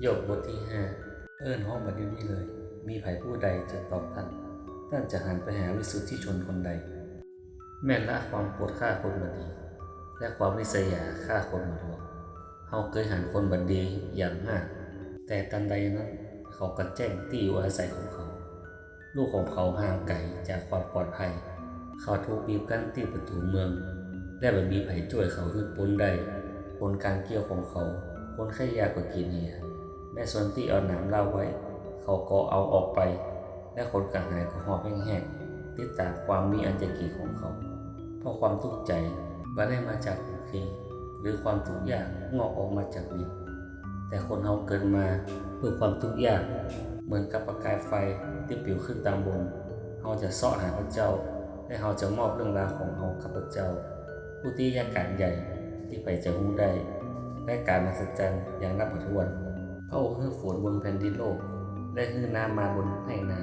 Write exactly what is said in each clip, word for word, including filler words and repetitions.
โยบ บทตี้ห้า เอิ้นฮ้องบัดเดี๋ยวนี้เลย มีใผผู้ใดจะตอบต้าน ต้านจะหันไปหาวิสุทธิชนคนใด แม่นละความโกรธฆ่าคนบ่ดี และความริษยาฆ่าคนบ่หลวก เฮาเกยหันคนบ่ดีอย่างมาก แต่ตันใดนั้นเขาก็แจ้งตี้อยู่อาศัยของเขา ลูกของเขาห่างไก๋จากความปลอดภัย เขาถูกบีบกั้นตี้ประตู๋เมือง และบ่มีใผจ้วยเขาหื้อป๊นได้ ผลก๋านเกี่ยวของเขา คนใค่หญ้าก็กิ๋นเหีย แม้ส่วนตี้เอาหนามล้าวไว้ เขาก็เอาออกไป และคนกระหายก็หอบแห้งๆ ติดต๋ามความมีอันจะกิ๋นของเขา เพราะความตุ๊กใจ๋บ่ได้มาจากขุมเค หรือความตุ๊กยากงอกออกมาจากดิน แต่คนเฮาเกิดมาเปื้อความตุ๊กยาก เหมือนกับประก๋ายไฟตี้ปิ๋วขึ้นตางบน เฮาจะเซาะหาพระเจ้า และเฮาจะมอบเรื่องราวของเฮากับพระเจ้า ผู้ตี้เยียะก๋านใหญ่ตี้ใผจะฮู้ได้ และก๋านมหัศจรรย์อย่างนับบ่ถ้วน พระองค์หื้อฝนบนแผ่นดินโลก และหื้อน้ำมาบนไฮ่นา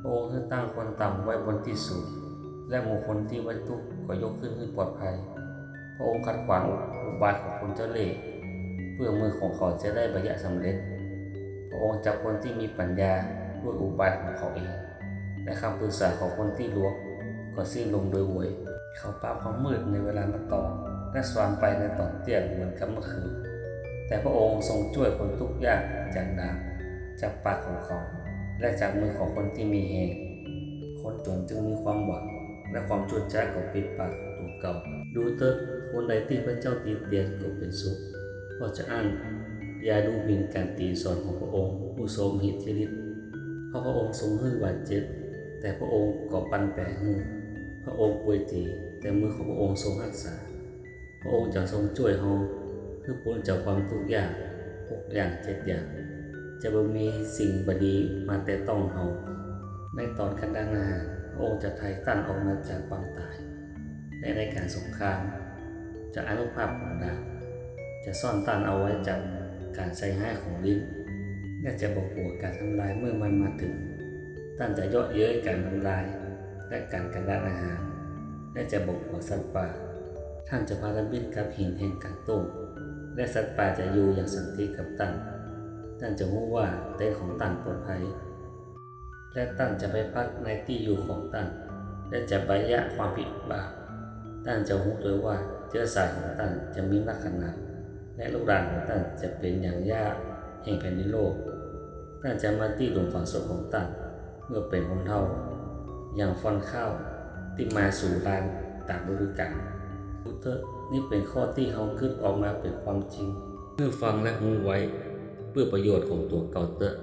พระองค์หื้อตั้งคนต่ำไว้บนตี้สูง และหมู่คนตี้ว่าตุ๊กก็ยกขึ้นหื้อปลอดภัย พระองค์ขัดขวางอุบายของคนเจ้าเล่ห์ เปื้อมือของเขาจะได้บ่เยียะสำเร็จ พระองค์จับคนตี้มีปั๋ญญาด้วยอุบายของเขาเอง และกำปึกษาของคนตี้หลวกก็สิ้นลงโดยโวย เขาปาความมืดในเวลาเมื่อตอน และสว่างไปในต๋อนเตี้ยงเหมือนกับเมื่อคืน แต่พระองค์ทรงจ้วยคนตุ๊กยากจากดาบ จากปากของเขา และจากมือของคนตี้มีแฮง คนจ๋นจึงมีความหวัง และความชั่วจ๊าก็ปิดปากของตั๋วเก่า ดูเต๊อะ คนใดตี้พระเจ้าติเตียนก็เป๋นสุข เพราะจาอั้น อย่าดูหมิ่นก๋านตี๋สอนของพระองค์ผู้ทรงมหิทธิฤทธิ์ เพราะพระองค์ทรงหื้อบาดเจ็บ แต่พระองค์ก็ปันแผลหื้อ พระองค์ป่วยตี๋ แต่มือของพระองค์ทรงฮักษา พระองค์จะทรงจ้วยเฮาหื้อป๊นจากความตุ๊กยาก หกอย่างเจ็ดอย่าง จะบ่มีสิ่งบ่ดีมาแตะต้องเฮา ในต๋อนกันดารอาหาร พระองค์จะไถ่ต้านออกมาจากความต๋าย และในก๋านสงคราม จากอานุภาพของดาบ จะซ่อนต้านเอาไว้จากก๋านใส่ฮ้ายของลิ้น และจะบ่กั๋วก๋านทำลายเมื่อมันมาเถิง ต้านจะเยาะเย้ยก๋านทำลาย และก๋านกันดารอาหาร และจะบ่กั๋วสัตว์ป่า ต้านจะพาทำมิตรกับหินแห่งก๋านต้ง และสัตว์ป่าจะอยู่อย่างสันติกับต้าน ต้านจะฮู้ว่าเต็นท์ของต้านปลอดภัย และต้านจะไปพักในตี้อยู่ของต้าน และจะบ่เยียะความผิดบาป ต้านจะฮู้ตวยว่าเจื๊อสายของต้านจะมีนักขนาด และลูกหลานของต้านจะเป๋นอย่างหญ้าแห่งแผ่นดินโลก ต้านจะมาตี้หลุมฝังศพของต้าน เมื่อเป๋นคนเฒ่า อย่างฟอนข้าวตี้มาสู่ลานต๋ามฤดูก๋าล ดูเต๊อะ นี้เป๋นข้อตี้เฮากึ๊ดออกมาเป๋นความจริง หื้อฟังและฮู้ไว้ เปื้อประโยชน์ของตั๋วเก่าเต๊อะ